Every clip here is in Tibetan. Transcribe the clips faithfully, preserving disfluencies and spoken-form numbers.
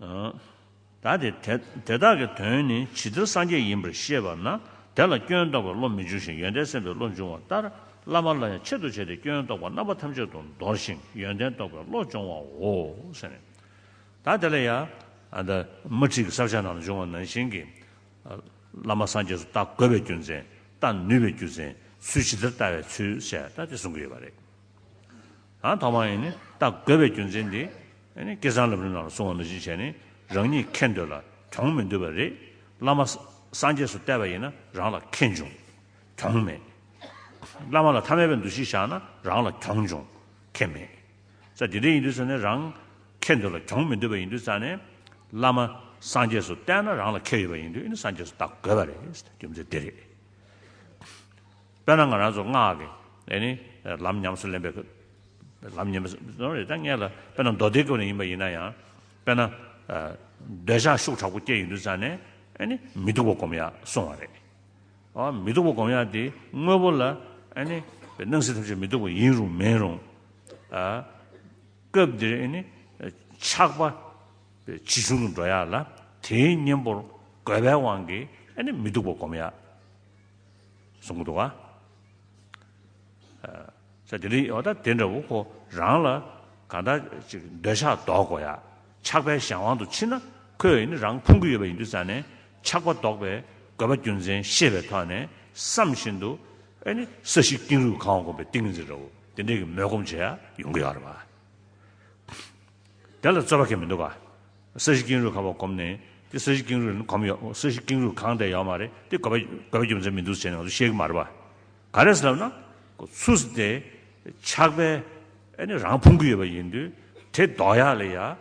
ད་དེ་དེ་དེ་དག་གི་དོན་ནི་ཇི་ལྟར་སངས་རྒྱས་ཡིན་པར་ཤེས་པ་ན། དེ་ལ་སྐྱོན་རྟོག་པའི་བློ་མི་འབྱུང་ཞིང་། ཡོན་ཏན་སེམས་དཔའི་བློ་འབྱུང་བ་ལྟར། བླ་མ་ལ་ཡང་ཆེད་དུ་བྱས་ཏེ་སྐྱོན་རྟོག་པ་རྣམ་པ་ཐམས་ཅད་དུ་འདོར་ཞིང་། ཡོན་ཏན་རྟོགས་པའི་བློ་སྦྱོང་བའོ་ཟེར་ནས། ད་དེ་ལ་ཡང་ཨ་ད་དམར་ཁྲིད་ཀྱི་ས་བཅད་ནང་ལ་འབྱུང་བ་ནང་བཞིན་གྱི། བླ་མ་སངས་རྒྱས་སུ་བལྟ་དགོས་པའི་རྒྱུ་མཚན། བལྟ་ནུས་པའི་རྒྱུ་མཚན། ཚུལ་ཇི་ལྟར་བལྟ་བའི་ཚུལ་ཞེས་ད་དེ་གསུང་གི་ཡོད་པ་རེད། ཡང་ཐོག་མར་ཡིན་ནི་བལྟ་དགོས་པའི་རྒྱུ་མཚན་དེ། ཨ་ནི་བསྐལ་བཟང་ལམ་རིམ་ནང་ལ་གསུངས་པ་ནང་བཞིན་བྱས་ནས་རང་ཉིད་ཁེ་འདོད་ལ་གྱོང་མི་འདོད་པ་རེད། བླ་མ་སངས་རྒྱས་སུ་བལྟས་པ་ཡིན་ན་རང་ལ་ཁེ་འབྱུང་། གྱོང་མེད། བླ་མ་ལ་ཐ་མལ་པའི་འདུ་ཤེས་བཞག་ན་རང་ལ་གྱོང་འབྱུང་། ཁེ་མེད། ས་དེ་འདྲ་ཡིན་དུས་ཙ་ནས་རང་ཁེ་འདོད་ལ་གྱོང་མི་འདོད་པ་ཡིན་དུས་ཙ་ནས། བླ་མ་སངས་རྒྱས་སུ་བལྟས་ན་རང་ལ་ཁེ་ཡོད་པ་ཡིན་དུས་ཨ་ནི་སངས་རྒྱས་སུ་བལྟ་དགོས་པ་རེད། རྒྱུ་མཚན་དེ་རེད། དཔེར་ན་ང་རང་ཚོ་སྔགས་ཀྱི་ཨ་ནི་ལམ་ཉམས་སུ་ལེན་པའི་ལམ་ཉམས་སུ་ལེན་རེད། ད་ངས་ལ་དཔེར་ན་མདོ་སྡེའི་སྐབས་ནས་ཡིན་པ་ཡིན་ན་ཡང་། དཔེར་ན་འདོད་ཆགས་ཤུགས་དྲག་པོ་སྐྱེ་ཡོང་དུས་ཙ་ནས་ཨ་ནི་མི་སྡུག་པ་སྒོམ་ཡག་གསུངས་པ་རེད། ཨ་མི་སྡུག་པ་སྒོམ་ཡག་དེ་དངོས་པོ་ལ་ཨ་ནི་སྣང་སྲིད་ཐམས་ཅད་མི་སྡུག་པ་ཡིན་རུང་མིན་རུང་། ཨ་སྐབས་འདིར་ཨ་ནི་ཆགས་པ་ཇེ་ཆུང་དུ་འགྲོ་ཡག་ལ་དེའི་གཉེན་པོར་དགོས་པའི་དབང་གིས་ཨ་ནི་མི་སྡུག་པ་སྒོམ་ཡག་གསུང་གི་འདུག་ག་ས་དེ་རིང་འོ་ད་དེ་འདྲ་བོ་ཁོ་རང་ལ་གང་ལྟར་ཅིག་འདོད་ཆགས་ལྡོག་དགོས་ཡ། ཆགས་པའི་གཞན་དབང་དུ་ཕྱིན་ན་ཁོས་ཡིན་ན་རང་ཕུང་གི་ཡོད་པ་ཡིན་དུས་ཙང་ནས་ཆགས་པ་ལྡོག་པའི་དགོས་པ་རྒྱུ་མཚན་ཤེས་པའི་ཐོག་ནས་བསམ་བཞིན་དུ་ཨ་ནི་ས་གཞི་ཀེང་རུས་གང་བ་བསྒོམ་པའི་ཏིང་ངེ་འཛིན་འདྲ་བོ་དེ་འདྲས་ཀྱི་མོས་སྒོམ་བྱེད་ཡ་ཡོང་གི་ཡོད་རེད་བ། དེ་ལ་རྩོད་པ་གང་མི་འདུག་ག་ས་གཞི་ཀེང་རུས་གང་བ་བསྒོམས་ནས་དེ་ས་གཞི་ཀེང་རུས་གང་ཡོད། ས་གཞི་ཀེང་རུས་གང་དེ་ཡོད་མ་རེད། དེ་དགོས་པ་དགོས་པ་རྒྱུ་མཚན་མི་འདུག་ཟེར་ནས་ང་ཚོ་བཤད་ཀྱི་མ་རེད་པ། ག་རེ་ཟེར་ལབ་ན། ཁོ་ཚུར་དེ་ཆགས་པས་ཨ་ནི་རང་ཕུང་གི་ཡོད་པ་ཡིན་དུས་དེ་ལྡོག་ཡག་ལ་ཡ་ཨ་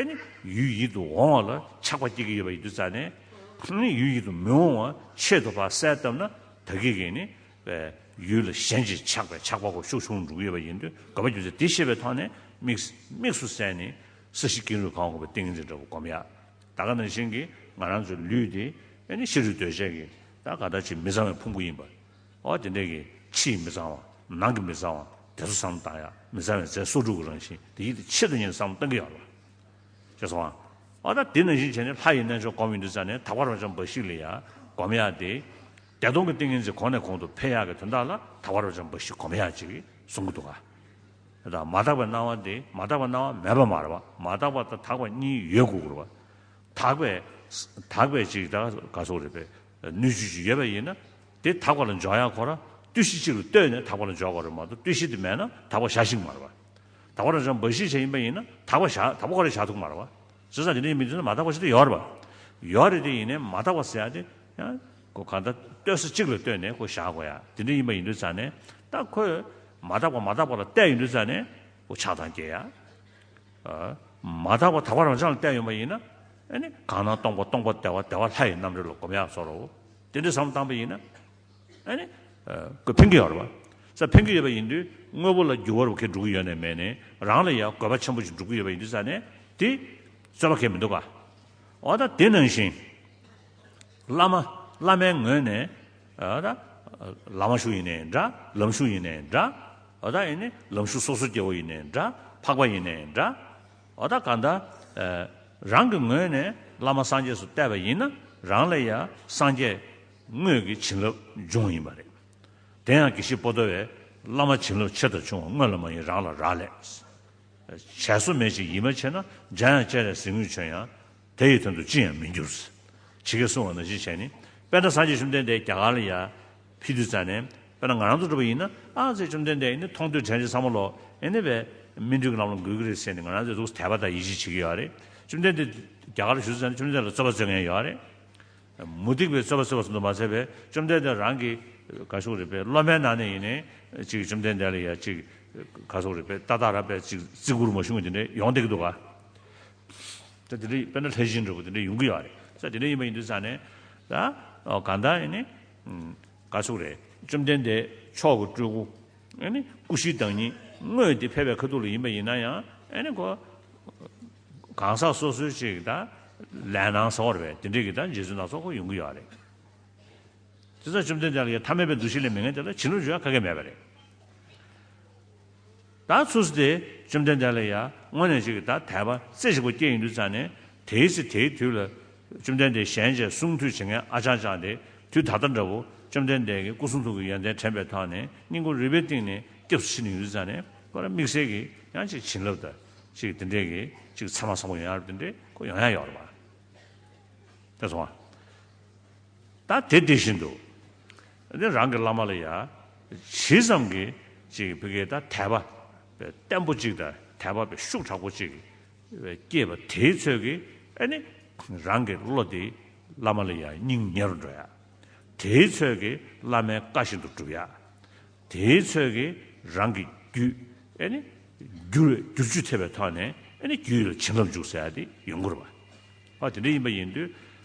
ནི་ཡུལ་ཡིད་དུ་འོང་བ་ལ་ཆགས་པ་སྐྱེ་གི་ཡོད་པ་ཡིན་དུས་ཙང་ནས་ཨ་ནི་ཡུལ་ཡིད་དུ་མི་འོང་བ་ཆེད་དུ་ཕར་གསལ་བཏབ་ན་ད་གི་གི་ནི། པའི་ཡུལ་ལ་ཞེན་ཅིང་ཆགས་པའི་ཆགས་པ་ཁོ་ཤུགས་ཆུང་འགྲོ་གི་ཡོད་པ་ཡིན་དུས་དགོས་པ་རྒྱུ་མཚན་དེ་ཤེས་པའི་ཐོག་ནས་དམིགས་དམིགས་སུ་བསལ་ནས་ས་གཞི་ཀེང་རུས་གང་བ་བསྒོམ་པའི་ཏིང་ངེ་འཛིན་འདྲ་བོ་སྒོམ་ཡག་ད་ག་ནང་བཞིན་གྱི་ང་རང་ཚོའི་ལུས་དེ་ཨ་ནི་ཤ་རུས་གདོས་བཅས་ཀྱི་ད་ག་ད་ཅིག་མི་གཙང་བའི་ཕུང་པོ་ཡིན་པ། འོ་དེ་འདྲས་ཀྱི་ཕྱིའི་མི་གཙང་བ་ནང་གི་མི་གཙང་བ་དེ་ཚོ་བསམ་བློ་བཏང་ཡག་མི་གཙང་བའི་རྫས་སོ་དྲུག་གི་རང་བཞིན་དེ་ཡིད་དེ་ཆེད་དུ་གཉེར་ནས་བསམ་བློ་གཏང་གི་ཡོད་རེད། ཅེས་སོང་ཨ། ཨ་ད་དེ་ནང་བཞིན་བྱས་ནས་ལྷ་ཡི་རྣལ་འབྱོར་སྒོམ་ཡོང་དུས་ཙང་ནས་དག་པ་རབ་འབྱམས་འབའ་ཞིག་ལ་ཡང་སྒོམ་ཡག་དེ། བདེ་སྟོང་གི་ཏིང་ངེ་འཛིན་གོང་ནས་གོང་དུ་འཕེལ་ཡག་གི་དོན་དག་ལ་དག་པ་རབ་འབྱམས་འབའ་ཞིག་སྒོམ་ཡག་ཅིག་གསུང་གི་འདུག་ག་ད་མ་དག་པའི་སྣང་བ་དེ་མ་དག་པའི་སྣང་བ་མེད་པ་མ་རེད་པ། མ་དག་པ་དང་དག་པ་གཉིས་ཡོད་དགོས་ཀྱི་རེད་པ། དག་པའི་དག་པའི་ཅིག་ད་ག་སོགས་རེད་པས་སྣོད་བཅུད་ཅིག་ཡོད་པ་ཡིན་ན། དེ་དག་པ་ལ་འཇོག་ཡག་ཁོ་རང་ལྟོས་གཞི་གཅིག་ལ་ལྟོས་ནས་དག་པ་ལ་འཇོག་དགོས་རེད་མ་གཏོགས་ལྟོས་གཞི་དེ་མེད་ན་དག་པ་བཞག་ཤེས་ཀྱི་མ་རེད་པ། དག་པ་རབ་འབྱམས་འབའ་ཞིག་བྱས་ཡིན་པ་ཡིན་ན་དག་པ་བཞག་དག་པ་ཁོ་རང་བཞག་ཐུབ་ཀྱི་མ་རེད་པ། བྱས་ཙང་དེ་འདྲ་ཡིན་པ་ཡིན་དུས་ན་མ་དག་པ་ཞིག་ཏུ་ཡོད་རེད་པ། ཡོད་རེད་དེ་ཡིན་ནའི་མ་དག་པ་ཟེར་ཡག་དེ་ཡང་ཁོ་གང་ལྟར་ལྟོས་ས་གཅིག་ལ་ལྟོས་ནས་ཁོ་བཞག་དགོས་ཡག་དེ་འདྲ་ཡིན་པ་ཡིན་དུས་ཙང་ནས་ད་ཁོས་མ་དག་པ་མ་དག་པ་ལ་བལྟས་ཡོང་དུས་ཙང་ནས་ཁོ་ཆགས་སྡང་སྐྱེ་ཡག་མ་དག་པ་དག་པ་རབ་འབྱམས་ལ་བལྟས་ཡོང་པ་ཡིན་ན། ཨ་ནི་གང་སྣང་སྟོང་པ་སྟོང་པ་བདེ་བ་བདེ་བ་ལྷ་ཡི་རྣམ་རོལ་ལ་སྒོམ་ཡག་བཟོ་འདྲ་བོ། དེ་འདྲ་བསམ་བློ་བཏང་པ་ཡིན་ན། ཨ་ནི། ཁོ་ཕན་གྱི་ཡོད་རེད་པ། ས་ཕན་གྱི་ཡོད་པ་ཡིན་དུས་དངོས་པོ་ལ་འགྱུར་བ་རུ་ཁེ་འགྲོ་གི་ཡོད་ནས་མེད་ནས་རང་ལ་ཡང་དགོས་པ་ཆེན་པོ་ཞིག་འགྲོ་གི་ཡོད་པ་ཡིན་དུས་ཙང་ནས་དེ། རྩོད་པ་ཁེ་མི་འདུག་ག་འོ་ད་དེ་ནང་བཞིན། བླ་མ་བླ་མའི་ངོས་ནས་ཨ་ད་བླ་མ་ཞུ་ཡིན་ནའི་འདྲ། ལམ་ཞུ་ཡིན་ནའི་འདྲ། ཨ་ད་ཨེ་ནི་ལམ་ཞུ་སོ་སོ་སྐྱེ་བོ་ཡིན་ནའི་འདྲ། འཕགས་པ་ཡིན་ནའི་འདྲ། ཨ་ད་གང་ལྟར་རང་གི་ངོས་ནས་བླ་མ་སངས་རྒྱས་སུ་བལྟས་པ་ཡིན་ན་རང་ལ་ཡང་སངས་རྒྱས་དངོས་ཀྱི་བྱིན་རླབས་འབྱུང་ཡིན་པ་རེད། དེ་ཡང་དགེ་བཤེས་པོ་ཏོ་བས་བླ་མ་བྱིན་རླབས་ཆེ་དང་ཆུང་བ་སྔོན་ལ་མ་ཡིན་རང་ལ་རག་ལས། བྱས་སོ་མེད་ཅིང་ཡིད་མ་ཆེས་ན། འཇམ་ཡང་བཅས་རས་གཟིགས་དངོས་བྱོན་ཡང་། དེ་ཡི་དོན་དུ་ཅི་ཡང་མི་འགྱུར། ཇི་སྐད་གསུངས་པ་ནང་བཞིན་བྱས་ནས་དཔེར་ན་སངས་རྒྱས་བཅོམ་ལྡན་འདས་རྒྱ་གར་ལ་ཡར་ཕེབས་དུས་ཙང་ནས་དཔེར་ན་ང་རང་ཚོ་འགྲོ་བ་ཡིན་ན་ཨ་ཙི་བཅོམ་ལྡན་འདས་ཡིན་ན་མཐོང་ཐོས་དྲན་རེག་ཚང་མ་ལོ་ཨེ་ནི་བས་སྨིན་གྲོལ་གྱི་ལམ་ལ་འགོད་ཀྱི་རེད་ཟེར་ནས་ང་རང་ཚོས་འདུག་དད་པ་དང་ཡིད་ཆེས་བྱེད་ཀྱི་ཡོད་རེད། བཅོམ་ལྡན་འདས་རྒྱ་གར་ལ་བཞུགས་ཙང་ནས་བཅོམ་ལྡན་འདས་ལ་རྩོད་པ་རྩོད་མཁན་ཡོད་རེད། མུ་སྟེགས་པའི་རྩོད་པ་རྩོད་པ་ཙམ་དུ་མ་ཟད་པའི་བཅོམ་ལྡན་འདས་རང་གི་ག་ཤོག་རེད་པས་སློབ་མའི་ནང་ནས་ཡིན་ནའི་ཅིག་བཅོམ་ལྡན་འདས་ལ་ཡ་ཅིག་ག་ཤོག་རེད་པས་ཏག་ཏག་ར་པས་ཅིག་བརྩི་བཀུར་མ་ཞུ་མཁན་དེ་འདྲ་ཡོང་བསྡད་ཀྱི་འདུག་ག་ད་དེ་འདྲ་དཔེར་ན་ལྷས་བྱིན་འདྲ་པོ་དེ་འདྲ་ཡོང་གི་ཡོད་རེད། ས་དེ་འདྲ་ཡིན་པ་ཡིན་དུས་ཙང་ནས་ད་གང་ལྟར་ཡིན་ནའི་ག་ཤོག་རེད། བཅོམ་ལྡན་འདས་མཆོག་གི་སྤྲུལ་སྐུ། ཨ་ནི་སྐུ་བཞིའི་བདག་ཉིད་དངོས་དེ་ཕལ་པའི་ཁ་ཐུག་ལ་ཡིན་པ་ཡིན་ན་ཡང་ཨ་ནི་ཁོ་གང་ཟག་སོ་སོའི་ཅིག་ད་ལས་སྣང་ཟེར་བ་རེད་པས་དེ་འདྲའི་གི་ད་རྗེ་བཙུན་སྣ་ཚོགས་ཁོ་ཡོང་གི་ཡོད་རེད། དེ་ཚོ་བཅོམ་ལྡན་འདས་ལ་ཡང་ཐ་མལ་པའི་འདུ་ཤེས་ལས་མེད་མཁན་དེ་ལ་བྱིན་རླབས་འཇུག་ཡ་ག་གེ་མེད་པ་རེད། ད་ཚུར་དེ་བཅོམ་ལྡན་འདས་ལ་ཡང་དངོས་གནས་ཅིག་གི་ད་དད་པ་རྩེ་གཅིག་པ་སྐྱེས་ཡོང་དུས་ཙང་ནས་ དེའི་ཚེ་དེའི་དུས་ལ་བཅོམ་ལྡན་འདས་གཞན་བཅས་གསུང་ཐོས་བྱེད་མཁན་ཨ་ཅང་ཅང་དེ་དུས་ད་ལྟ་འདྲ་བོ་བཅོམ་ལྡན་འདས་ཀྱི་སྐུ་གསུང་ཐུགས་ཀྱི་ཡོན་ཏན་དྲན་པའི་ཐོག་ནས་སྙིང་ཁོང་རུས་པའི་གཏིང་ནས་སྐྱབས་སུ་མཆི་ནས་ཡོང་དུས་ཙང་ནས་ཁོ་རང་དམིགས་བསལ་གྱི་ཡང་ཅིག་བྱིན་རླབས་དང་ཅིག་དེ་འདྲས་ཀྱི་ཅིག་ཚད་མ་བཟང་པོ་ཡོང་ཡ་རེད། དེ་འདྲས་ཁོ་ཡོང་ཡ་ཡོད་རེད་པ། དེ་སོང་བ། ད་དེ་དེ་བཞིན་དུ་ཨ་ནི་རང་གི་བླ་མ་ལ་ཡ་ཇི་ཙམ་གྱི་ཅིག་བི་གའི་ད་དད་པ་བརྟན་པོ་ཅིག་དང་དད་པ་བའི་ཤུགས་དྲག་པོ་ཅིག་སྐྱེས་པ་དེའི་ཚོད་ཀྱིས་ཨ་ནི་རང་གི་བློ་དེ་བླ་མ་ལ་ཡ་སྙིང་ཉེ་རུ་འགྲོ་ཡ། དེའི་ཚོད་ཀྱིས་བླ་མའི་བཀའ་བཞིན་དུ་སྒྲུབ་ཡ། དེའི་ཚོད་ཀྱིས་རང་གི་རྒྱུད་ཨ་ནི་བསྒྱུར་བསྒྱུར་བཅོས་ཐེབས་པའི་ཐོག་ནས་ཨ་ནི་རྒྱུད་ལ་བྱིན་རླབས་འཇུག་ཟེར་ཡ་དེ་ཡོང་གི་རེད་པ། ཨ་དེ་འདྲ་ཡིན་པ་ཡིན་དུས་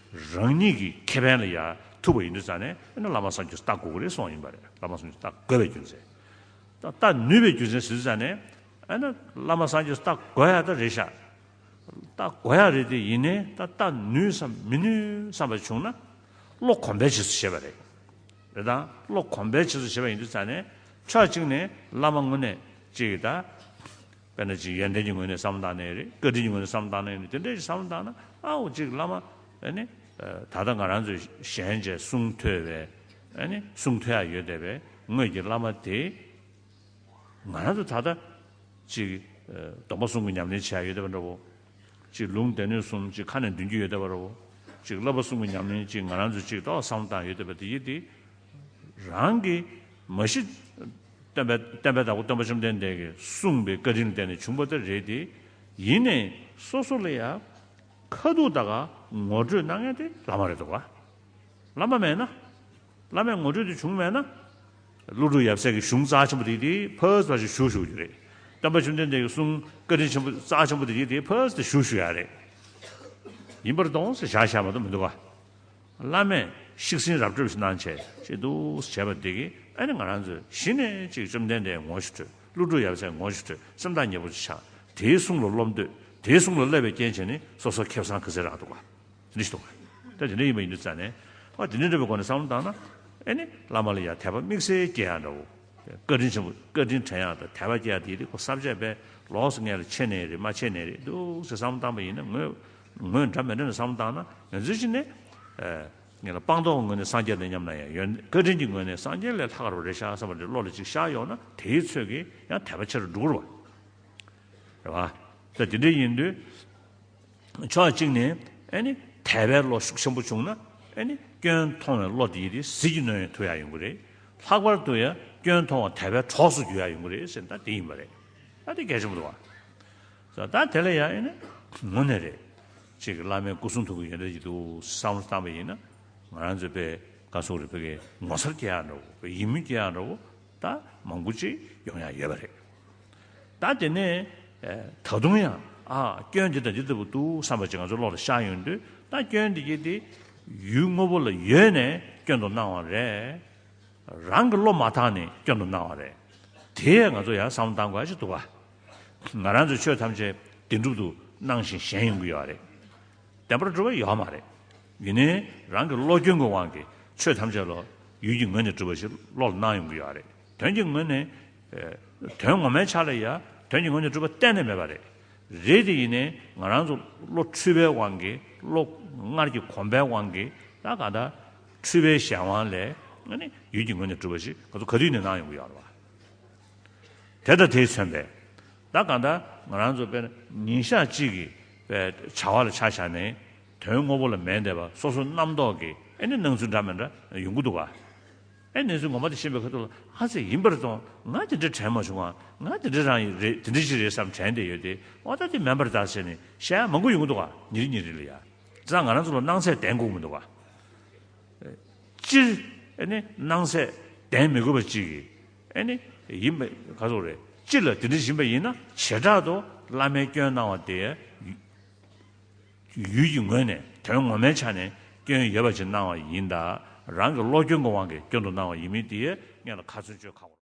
རང་ཉིད་ཀྱི་ཁེ་ཕན་ལ་ཡ་ཐུག་པ་ཡིན་དུས་ཙང་ནས་ཨ་ནི་བླ་མ་སངས་རྒྱས་སུ་བལྟ་དགོས་ཀྱི་རེད་གསུངས་ཡིན་པ་རེད། བླ་མ་སངས་རྒྱས་སུ་བལྟ་དགོས་པའི་རྒྱུ་མཚན། ད་བལྟ་ནུས་པའི་རྒྱུ་མཚན་ཟེར་དུས་ཙང་ནས་ཨ་ནི་བླ་མ་སངས་རྒྱས་སུ་བལྟ་དགོས་ཡ་ད་རེད་ཤག་བལྟ་དགོས་ཡ་རེད་དེ་ཡིན་ནའི་ད་བལྟ་ནུས་སམ་མི་ནུས་བསམ་པ་བྱུང་ན་བློ་གོམས་པའི་རྗེས་སུ་བྱེད་པ་རེད། རེད་དང་བློ་གོམས་པའི་རྗེས་སུ་བྱེད་པ་ཡིན་དུས་ཙང་ནས་ཕྱོགས་གཅིག་ནས་བླ་མ་དངོས་གནས་གཅིག་གི་ད་དཔེར་ན་ཅིག་ཡོན་ཏན་གྱི་ངོས་ནས་བསམ་བློ་བཏང་ནའི་རེད། བཀའ་དྲིན་གྱི་ངོས་ནས་བསམ་བློ་བཏང་ནའི་རེད། དེ་འདྲའི་བསམ་བློ་བཏང་ན་ཨའོ་ཅིག་བླ་མ་ཨ་ནི་ད་ལྟ་ང་རང་ཚོས་གཞན་གྱིས་གསུང་ཐོས་པའི་ཨ་ནི་གསུང་ཐོས་ཡ་ཡོད་བསྡད་པའི་དངོས་ཀྱི་བླ་མ་དེ། ང་རང་ཚོ་ད་ལྟ་ཅིག་སྡོམ་པ་གསུམ་གྱི་ཉམས་ལེན་བྱས་ཡོད་བསྡད་པ་འདྲ་བོ། ཅིག་ལུང་སྡེ་སྣོད་གསུམ་ཅིག་ཁ་ནས་འདོན་རྒྱུ་ཡོད་བསྡད་པ་འདྲ་བོ། ཅིག་བསླབ་པ་གསུམ་གྱི་ཉམས་ལེན་ཅིག་ང་རང་ཚོ་ཅིག་ཏོག་བསམ་བཏང་ཡོད་བསྡད་པ་དེ་ཡིན་ཏེ། རང་གི་མ་གཞི་སྟོན་པའི་སྟོན་པའི་བདག་པོ་སྟོན་པ་བཅོམ་ལྡན་འདས་ཀྱིས་གསུངས་པའི་བཀའ་དྲིན་ལ་བརྟེན་ནས་བྱུང་བ་དེ་རེད་དེ། ཡིན་ནའི་སོ་སོ་ལ་ཡང་ཁ་ཐུག་ད་ག་ངོ་སྤྲོད་གནང་མཁན་དེ་བླ་མ་རེད་འདུག་ག་བླ་མ་མེད་ན། བླ་མས་ངོ་སྤྲོད་དེ་བྱུང་མེད་ན། ཀླུ་སྒྲུབ་ཡབ་སྲས་ཀྱི་གཞུང་རྩ་ཆེན་པོ་དེ་དེ་ཕར་ཕར་ཞིག་ཞུ་ཞུ་རྒྱུ་རེད། སྟོན་པ་བཅོམ་ལྡན་འདས་ཀྱི་གསུང་བཀའ་དྲིན་ཆེན་པོ་རྩ་ཆེན་པོ་དེ་དེ་དེ་ཕར་དེ་ཞུ་ཞུ་ཡ་རེད། ཡིན་པར་གཏོང་ཟེར་བཞག་བཞག་མ་གཏོགས་མི་འདུག་ག་བླ་མས་ཤིག་སིན་རབ་སྤྲོད་ཞིག་གནང་བྱས་ཅིག་འདུག་བྱས་པ་དེ་གིས་ཨ་ནི་ང་རང་ཚོས་གཞི་ནས་ཅིག་བཅོམ་ལྡན་འདས་ངོ་ཤེས་འཕྲོད། ཀླུ་སྒྲུབ་ཡབ་སྲས་ངོ་ཤེས་འཕྲོད། སེམས་ཐག་ཉེ་པོ་ཅིག་ཆགས། དེའི་གསུང་ལ་བློ་འདོད། དེའི་གསུང་ལ་བསླབ་པའི་རྐྱེན་བྱས་ནས་སོ་སོ་ཁེ་བཟང་ག་ཚད་རག་འདུག་ག་དེ་འདྲ་ཞིག་འདུག་ག་ད་དེ་འདྲ་ཡིན་པ་ཡིན་དུས་ཙང་ནས་ཨ་དེ་འདྲ་འདྲ་བའི་སྒོ་ནས་བསམ་བློ་བཏང་ན་ཨ་ནི་བླ་མ་ལ་ཡང་དད་པ་དམིགས་བསལ་སྐྱེ་ཡག་འདྲ་བོ། བཀའ་དྲིན་ཆེན་པོ་བཀའ་དྲིན་དྲན་ཡག་དང་དད་པ་སྐྱེ་ཡག་དེ་དེ་ཁོ་བསམ་བྱས་པས་ལོགས་སུ་ངས་ལ་ཆེ་ནས་རེད་མ་ཆེ་ནས་རེད་འདུག་ཟེར་བསམ་བློ་བཏང་པ་ཡིན་ན་ངོས་ངོས་འདྲ་མི་འདྲ་ནས་བསམ་བློ་བཏང་ན་ང་ཚོའི་གཞི་ནས་ངས་ལ་སྤངས་རྟོགས་ངོས་ནས་སངས་རྒྱས་དང་མཉམ་ན་ཡང་ཡོན་བཀའ་དྲིན་གྱི་ངོས་ནས་སངས་རྒྱས་ལས་ལྷག་པ་རེད་ཤག་བསམ་པ་འདྲ་བློ་ལ་ཅིག་ཤར་ཡོང་ན་དེའི་ཚོད་ཀྱིས་ཡང་དད་པ་ཆེ་རུ་འགྲོ་གི་རེད་བ། རེད་བ། ད་དེ་འདྲ་ཡིན་དུས། ཕྱོགས་གཅིག་ནས་ཨ་ནི་དད་པའི་བློ་ཤུགས་ཆེན་པོ་བྱུང་ན་ཨ་ནི་སྐྱོན་མཐོང་བའི་བློ་དེ་ཡིན་ཏེ་ཟིལ་གྱིས་གནོན་ཡང་ཐུབ་ཡག་ཡོང་གི་རེད། ལྷག་པར་དུ་ཡང་སྐྱོན་མཐོང་བ་དད་པའི་གྲོགས་སུ་འགྱུར་ཡག་ཡོང་གི་རེད་ཟེར་ན་ད་དེ་ཡིན་པ་རེད། ད་དེ་གལ་ཆེན་པོ་འདུག་བ། ད་དེ་ལ་ཡང་ཨ་ནི་དངོས་གནས་རེད། གཅིག་གི་བླ་མའི་སྐུ་གསུང་ཐུགས་ཀྱི་ཡོན་ཏན་ཅིག་འདུག་བསམ་བློ་བཏང་པ་ཡིན་ན་ང་རང་ཚོའི་དཔེ་བཀའ་ཟུར་རེ་དཔེ་གའི་ངོ་མཚར་སྐྱེ་ཡག་འདྲ་བོ་དཔེ་ཡིད་སྨོན་སྐྱེ་ཡག་འདྲ་བོ། ད་མང་པོ་ཅིག་ཡོང་ཡག་ཡོད་པ་རེད། ད་དེ་ནས་ད་དུང་ཡང་ཨ་སྐྱོན་འདི་དང་འདི་ལྟ་བུ་འདུག་བསམ་པ་ཅིག་ང་ཚོའི་བློ་ལ་ཤར་ཡོང་དུས་ད་སྐྱོན་འདི་གྱིས་དེ་ཡུལ་དངོས་པོ་ལ་ཡོད་ནས་སྐྱོན་དུ་སྣང་བ་རེད། རང་གི་བློ་མ་དག་ནས་སྐྱོན་དུ་སྣང་བ་རེད། དེ་ང་ཚོ་ཡང་བསམ་བློ་གཏང་དགོས་ཡག་ཅིག་འདུག་ག་ང་རང་ཚོས་ཆོས་ཐམས་ཅད་བདེན་གྲུབ་ཏུ་སྣང་ཞིང་ཞེན་ཡོང་གི་ཡོད་རེད། བདེན་པར་གྲུབ་པ་ཡོད་མ་རེད། ཡིན་ནའི་རང་གི་བློ་སྐྱོན་གྱི་དབང་གིས་ཆོས་ཐམས་ཅད་ལ་ཡུལ་གྱི་ངོས་ནས་གྲུབ་པ་ཞིག་བློ་ལ་སྣང་ཡོང་གི་ཡོད་རེད། དོན་གྱི་ངོས་ནས་ཨེ་དོན་ངོ་མའི་ཆ་ལ་ཡང་དོན་གྱི་ངོས་ནས་གྲུབ་པ་གཏན་ནས་མེད་པ་རེད། རེད་དེ་ཡིན་ནའི་ང་རང་ཚོ་བློ་འཁྲུལ་པའི་དབང་གིས་བློ་སྔར་གྱི་གོམས་པའི་དབང་གིས་ད་གང་ལྟར་འཁྲུལ་པའི་གཞན་དབང་ལས་ཨ་ནི་ཡུལ་གྱི་ངོས་ནས་གྲུབ་པ་ཞིག་ང་ཚོ་ག་དུས་ནས་སྣང་ཡོང་གི་ཡོད་རེད་བ། དེ་དང་དེས་མཚོན་པའི། ད་གང་ལྟར་ང་རང་ཚོ་དཔེར་ན་ཉིན་ཞག་གཅིག་གི་དཔེ་བྱ་བ་ལ་ཆ་བཞག་ནས་དོན་དངོས་པོ་ལ་མེད་བསྡད་པ་སོ་སོ་རྣམ་རྟོག་གི་ཨེ་ནི་སྣང་ཚུལ་འདྲ་མི་འདྲ་ཡོང་གི་འདུག་ག་ཨེ་གནས་ཚུལ་ངོ་མ་དེ་ཤེས་པའི་ཁ་ཐུག་ལ་ཨ་ཙི་ཡིན་པར་གཏོང་ང་དེ་འདྲ་དྲན་མ་བྱུང་ང་ང་དེ་འདྲ་རང་ཡིན་རེད་དེ་འདྲ་ཞིག་རེད་བསམ་དྲན་བསྡད་ཡོད་དེ་འོ་ད་དེ་མིན་པར་ད་ཟེར་ནས་བཤད་ཡ་མང་པོ་ཡོང་གི་འདུག་ག་ཉིན་རེ་ཉིན་རེ་ལ་ཡ། ད་ང་རང་ཚོ་ལ་སྣང་ཚད་ལྡན་དགོས་མི་འདུག་ག་སྤྱིར་ཨེ་ནི་སྣང་ཚད་ལྡན་མི་དགོས་པ་ཅིག་གིས་ཨེ་ནི་ཡིན་པ་ག་ཚོད་རེད། སྤྱི་ལ་དེ་འདྲ་ཡིན་པ་ཡིན་ན་བྱེ་བྲག་ཏུ་བླ་མའི་སྐྱོན་སྣང་བ་དེ་ཡུལ་གྱི་ངོས་ནས་དོན་ངོ་མའི་ཆ་ནས་སྐྱོན་ཡོད་པ་ཅིག་སྣང་བ་ཡིན་ད་རང་གི་བློ་སྐྱོན་གྱི་དབང་གིས་སྐྱོན་དུ་སྣང་བ་ཡིན་མིན་དེ་སྔོན་ལ་ཁ་ཚོན་གཅོད་ཁག་པོ།